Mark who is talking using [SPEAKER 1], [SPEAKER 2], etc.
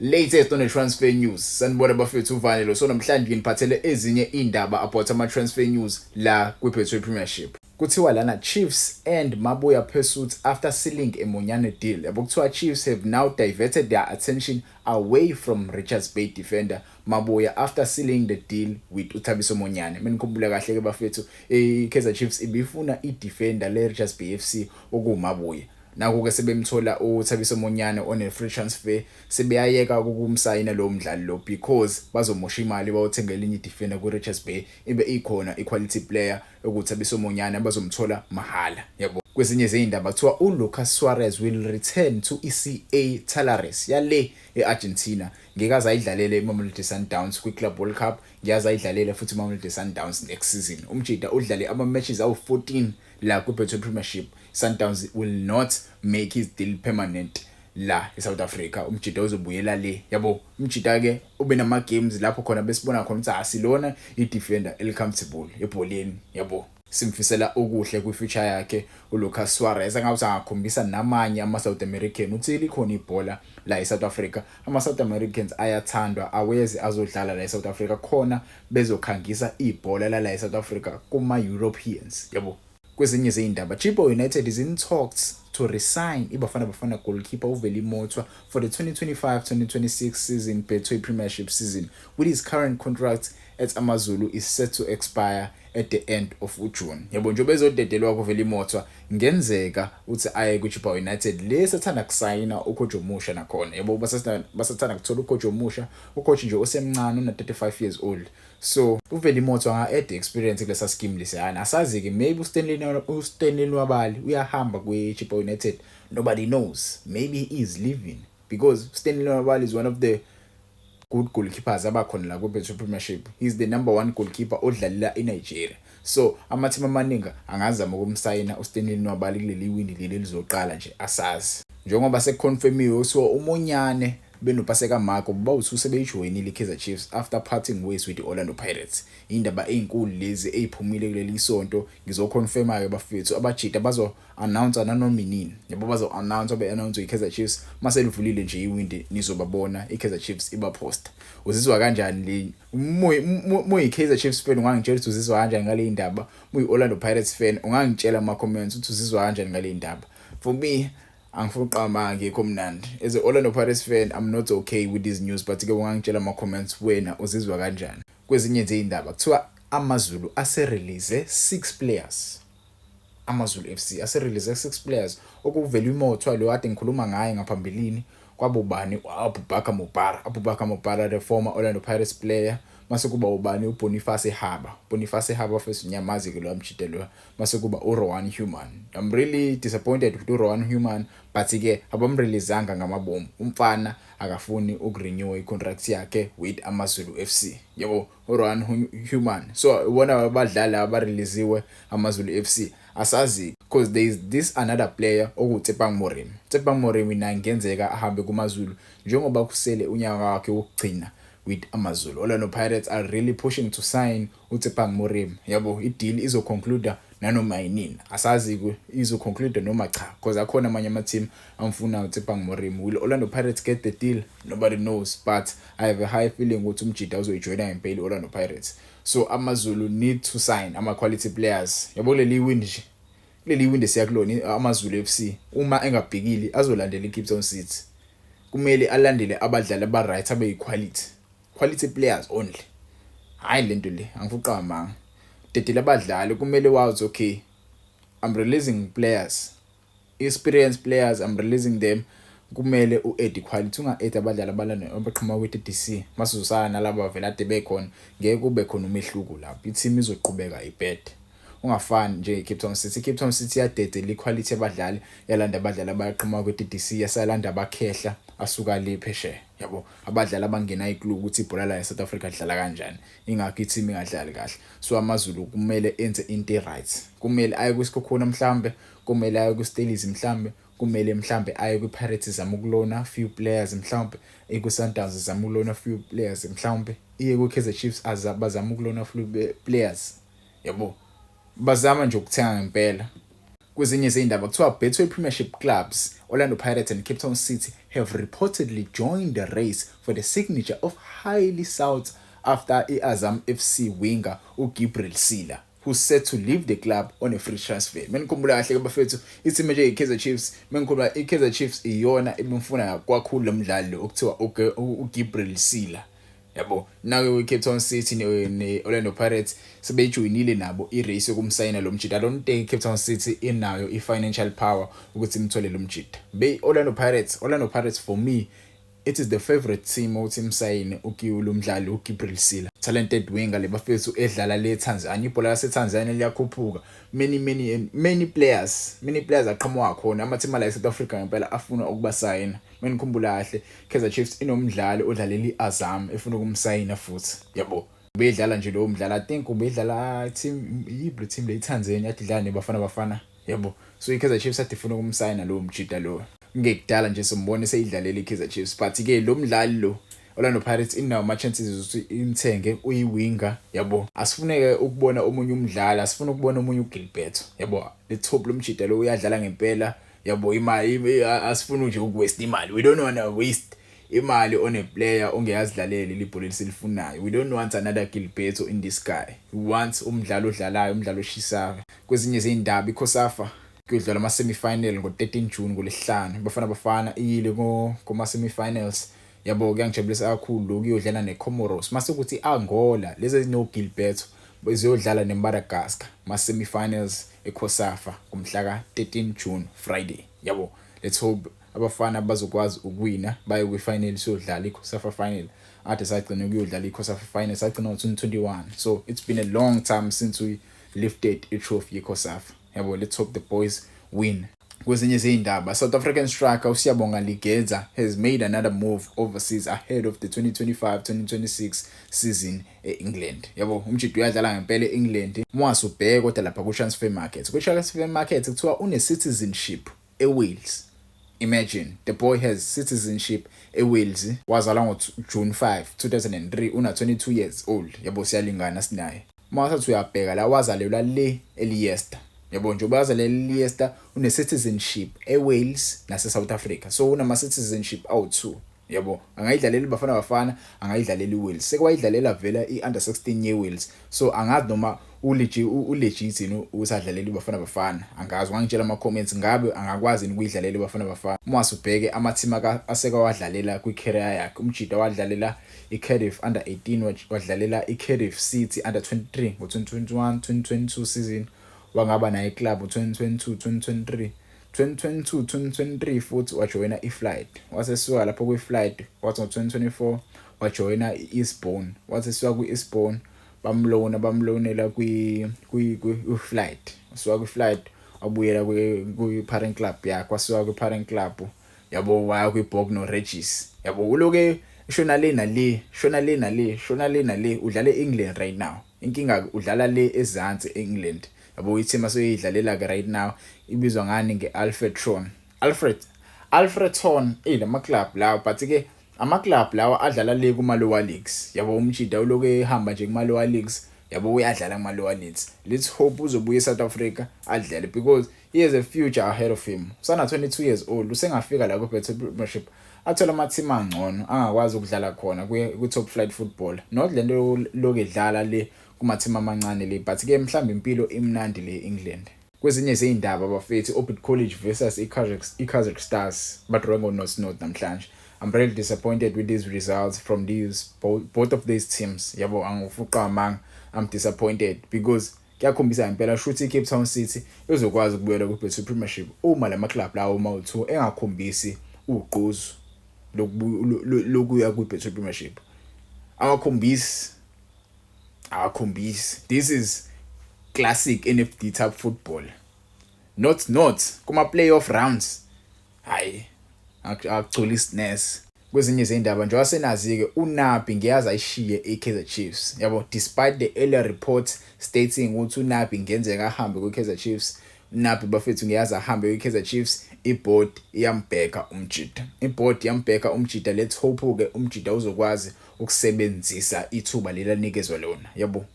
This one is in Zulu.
[SPEAKER 1] Latest on the transfer news. Sanibona bafethu, uvane lo. So namhlanje nginiphathele ezinye indaba about ama transfer news la kwi-Betway Premiership. Kuthiwa lana Chiefs and Mabuya pursuits after sealing a Monyane deal. Yabo, kuthiwa Chiefs have now diverted their attention away from Richards Bay defender Mabuya after sealing the deal with uThabiso Monyane. Mina ngikhumbula kahle ke bafethu, iKaizer Chiefs ibifuna i-defender le Richards Bay FC okuMabuya. Naku ke sebemthola uThabiso Monyane on a free transfer, sebeyayeka ukumsayina lo mdlali lo because bazomosha imali bawuthenga elinye i-defender ku-Richards Bay ibe ikhona i-quality player okuThabiso Monyane abazomthola mahhala, yabo. Kwezinye zeyindaba kuthiwa uLucas Suarez will return to iCA Talleres yale eArgentina. Ngeke aze ayidlalele iMamelodi Sundowns kwi-Club World Cup, ngeke aze ayidlalele futhi iMamelodi Sundowns next season. Umjida udlale ama-matches awu-14 la kwi-Betway Premiership. Sundowns will not make his deal permanent la eSouth Africa. Umjida uzobuyela le, yabo. Umjida ke ube nama games lapho khona besibona khona ukuthi asilona i-defender eli-comfortable ebholeni, yabo. Simfisela okuhle kwi-future yakhe uLucas Suarez, engathi angakhombisa namanye ama-South American uthi likhona ibhola la eSouth Africa. Ama-South Americans ayathandwa, aweze azodlala la eSouth Africa khona bezokhangisa ibhola la eSouth Africa kuma-Europeans, yabo. Kwezinye zeyindaba, Chippa United is in talks to resign iBafana Bafana goalkeeper uVeli Mothwa for the 2025-2026 season Betway Premiership season, with his current contract at AmaZulu is set to expire at the end of June. Yabo, njengoba ezodedelwa kuVeli Mothwa, ngenzeka uthi aye kwiChippa United lesathanda kusayina ucoach omusha nakhona, yabo. Basathanda kuthola ucoach omusha, ucoach nje osemncane una 35 years old, so uVeli Mothwa anga add experience kulesa scheme lesiyana. Asazi ke, maybe uStanley Nwabali uyahamba kwiChippa United. Nobody knows, maybe he is leaving because Stanley Nwabali is one of the good goalkeepers abakhona la kwi-Betway Premiership. He's the number one goalkeeper odlalela eNigeria, so ama-team amaningi angazama ukumsayina uStanley Nwabali kuleli windi leli elizoqala nje. Asazi, njengoba sekuconfirmiwe kuthiwa uMonyane benoPaseka Mako bawuthi sebeyijoyinile i-Kaizer Chiefs after parting ways with the-Orlando Pirates. Indaba ey'nkulu lezi ey'phumile kuleli sonto. Ngizoconfirma-ke bafethu, abajida bazo-announce nanoma inini, yabo. Bazo-announce, be-announce i-Kaizer Chiefs mase livulile nje iwindi, nizobabona i-Kaizer Chiefs ibaposta. Uzizwa kanjani le muyi-Kaizer Chiefs fan? Ungangitshela ukuthi uzizwa kanjani ngale ndaba. Muyi-Orlando Pirates fan, ungangitshela ama-comments ukuthi uzizwa kanjani ngale ndaba. For me, angifuni uqamba, ngikho mnandi. As a Orlando Pirates fan, I'm not okay with these news, but ke ungangitshela ama-comments wena uzizwa kanjani. Kwezinye nje indaba kuthiwa AmaZulu aserelease 6 players. AmaZulu FC aserelease 6 players, okuvela uMothwa lo kade ngikhuluma ngaye ngaphambilini, kwabobani, Abubakar Mobara, Abubakar Mobara, the former Orlando Pirates player. Mase kuba ubani, uBoniface Haba, Boniface Haba first, unyamazi ke lo amjide lo. Mase kuba uRowan Human. I'm really disappointed with uRowan Human, but ke abamreleasanga ngamabomu. Umfana akafuni ukurenew icontract yakhe with AmaZulu FC, yabo, uRowan Human. So ubona abadlali abareleasiwe AmaZulu FC, asazi because there is this another player okuTsepang Moremi. Tsepang Moremi naye ngenzeka ahambe kumaZulu njengoba kusele unyaka wakhe wokugcina with AmaZulu. Orlando Pirates are really pushing to sign uTsepang Moremi, yabo. I-deal izoconclude nanoma yinini. Asazi izoconclude noma cha because akhona amanye ama-team amfuna uTsepang Moremi. Will Orlando Pirates get the deal? Nobody knows, but I have a high feeling ukuthi umjida uzoyijoyina ngempela i-Orlando Pirates. So AmaZulu need to sign ama-quality players, yabo, kuleli windi nje, kuleli windi esiyakulona. AmaZulu FC uma engabhekile azolandela i-Cape Town City. Kumele alandele abadlali aba-right, abeyi-quality, quality players only. Hayi, lento le angifuni uqamba, dedela abadlali. Kumele wazi, okay, I'm releasing players, experienced players, I'm releasing them. Kumele u-add quality, unga-add abadlali abalana abaqhamuka kwi-DDC masuzosala nalaba vele ade bekhona. Ngeke kube khona umehluko lapho, i-team izoqhubeka ibhede. Ungafani nje-Cape Town City. I-Cape Town City yadedela iquality yabadlali, yalanda abadlali abaqhamuka kwi-DDC, yasalanda abakhehla asuka le phesheya, yabo, abadlali abangena iclue ukuthi ibhola la eSouth Africa lidlala kanjani. Ingakho i-team ingadlali kahle. So AmaZulu kumele enze into e-right. Kumele aye kwiSekhukhune mhlambe, kumele aye kwiStellies mhlambe, kumele mhlambe aye kwi-Pirates, izame ukulona few players mhlambe, iku-Sundowns izame ukulona few players mhlambe, iye ku-Kaizer Chiefs bazame ukulona few players, yabo. Bazama nje ukuthenga ngempela. Kwezinye izindaba kuthiwa Betway Premiership clubs Orlando Pirates and Cape Town City have reportedly joined the race for the signature of highly sought after i-Azam FC winger uGibril Sila, who's set to leave the club on a free transfer. Menikhumbula kahle ke bafethu, i-team nje iKaizer Chiefs, menikhumbula iKaizer Chiefs iyona ebimfuna kakhulu lo mdlali okuthiwa uGibril Sila. Yabo, nawe iCape Town City ne-Orlando Pirates sebeyijoyinile nabo i-race yokumsayina lo mjita. I don't think iCape Town City inayo i-financial power ukuthi imthole lo mjita. Be Orlando Pirates, Orlando Pirates for me it is the favorite team ukuthi imsayine ukiwo lo mdlali uGibril Sila. Talented winger le bafethu edlala le Tanzania, ibhola laseTanzania liyakhuphuka. Many many many players, many players aqhamuka khona ama-team ala eSouth Africa ngempela afuna ukubasayina. Menikhumbula kahle, Kaizer Chiefs inomdlali odlalela iAzam efuna ukumsayina futhi, yabo. Ubedlala nje lowo mdlali, I think ubedlala team yiphi team le iTanzania yathi idlala neBafana Bafana, yabo. So iKaizer Chiefs athi ifuna ukumsayina lowo mjita lo. Ngekudala nje simbone seyidlalela iKaizer Chiefs, but ke lo mdlali lo Orlando Pirates inawo ama chances ukuthi imthenge, uyi-winger, yabo. Asifuneke ukubona omunye umdlali, asifuna ukubona omunye uGilberto, yabo. Le top lo mjita lo uyadlala ngempela, yabo. Imali asifuna nje uku-waste imali, we don't wanna waste imali on a player ongeyazidlalele libhola esilifunayo. We don't want another Gilberto in this guy, we want umdlalo odlalayo, umdlalo oshisayo. Kwezinye izindaba, iCOSAFA kuyodlala ama semi-final ngo-13 June, ngolesihlanu. Bafana Bafana iyile kuma semi-finals, yabo. Kuyangijabulisa kakhulu lokhu, kuyodlala neComoros, mase kuthi Angola lezi ezino Gilberto beziyodlala neMadagascar ma semi-finals eCOSAFA ngomhla ka-13 June, Friday, yabo. Let's hope abafana bazokwazi ukuwina baye kwi-final, siyodlala i-COSAFA final. Ade sagcina ukuyodlala i-COSAFA final, sagcina ngo-2021, so it's been a long time since we lifted i-trophy ye-COSAFA, yabo. Let's hope the boys win. Kwezinye izindaba, South African striker uSiyabonga Ligeza has made another move overseas ahead of the 2025-2026 season e-England. Yabo, umjita uyadlala ngempela e-England. Mwase ubheke kodwa lapha ku-transfer market. Ku-transfer market kuthiwa une-citizenship e-Wales. Imagine, the boy has citizenship eWales. Wazalwa ngo-June 5, 2003, una 22 years old. Yabo, siyalingana sinaye. Mawathatha uyabheka la, wazalelwa le eLeicester. Yabo, njengoba wazalelwa eLeicester, une citizenship eWales nase South Africa. So unama citizenship awu2. Yabo, angayidlalela iBafana Bafana, angayidlalela iWales. Sekwayidlalela vela i-under 16 yeWales. So angazi noma u-legit yini usadlalela iBafana Bafana. Angazi, ungangitshela ama comments ngabe angakwazi yini ukuyidlalela iBafana Bafana. Uma ubheke ama-team asekawadlalela kwi-career yakhe. Umjita wadlalela iCardiff under 18, wadlalela iCardiff City under 23 ngo-2021 2022 season, wangaba naye club 2022 2023, 2022 2023 futhi wajoyina iFlyde, wasesuka lapho kwiFlyde wathi ngo-2024 wajoyina i-Eastbourne, wasesuka kwi-Eastbourne bamlona bamlonela kwi-Flyde, wasuka kwi-Flyde wabuyela kwi-parent club yakhe, wasuka kwi-parent club, yabo, waya kwi-Bognor Regis, yabo. Uloke shona le nale, shona le nale, shona le nale. Udlala e-England right now. Inkinga udlala le ezansi e-England, yabo. I-team asoyidlalela ke right now ibizwa ngani? Nge-Alfreton, Alfreton. Lama club lawa, but ke ama club lawa adlala le kuma lower leagues, yabo. Umjita uloke ehamba nje kuma lower leagues, yabo, uyadlala kuma lower leagues. Let's hope uzobuya eSouth Africa adlale because he has a future ahead of him. Usana 22 years old, usengafika la ku Betway Premiership athola ama-team angcono angakwazi ukudlala khona ku top flight football, not lento loku edlala le kuma-team amancane le, but ke mhlawumbe impilo imnandi le England. Kwezinye izindaba bafethu, Orbit College versus iKaizer Stars ba-draw ngo-0-0 namhlanje. I'm really disappointed with these results from these both of these teams, yabo. Angifuqa amanga, I'm disappointed because kuyakhombisa ngempela shuthi iCape Town City izokwazi ukubuyela ku-Betway Premiership uma lama club lawo mawu2 engakhombisi ugqozu lokuya kwi-Betway Premiership. Awakhombisi, awakhombisi. This is classic NFD type football, not kuma playoff rounds. Hayi, akugculisi neze. Kwezinye izindaba nje wasenazi ke, uNabi ngiyazi ayishiye iKaizer Chiefs, yabo, despite the earlier reports stating ukuthi uNabi ngenzeka ahambe kwiKaizer Chiefs. Nabi bafethu ngiyazi ahambe kwiKaizer Chiefs. I-board iyambheka umjita, i-board iyambheka umjita. Let's hope ke umjita uzokwazi ukusebenzisa ithuba leli anikezwe lona, yabo.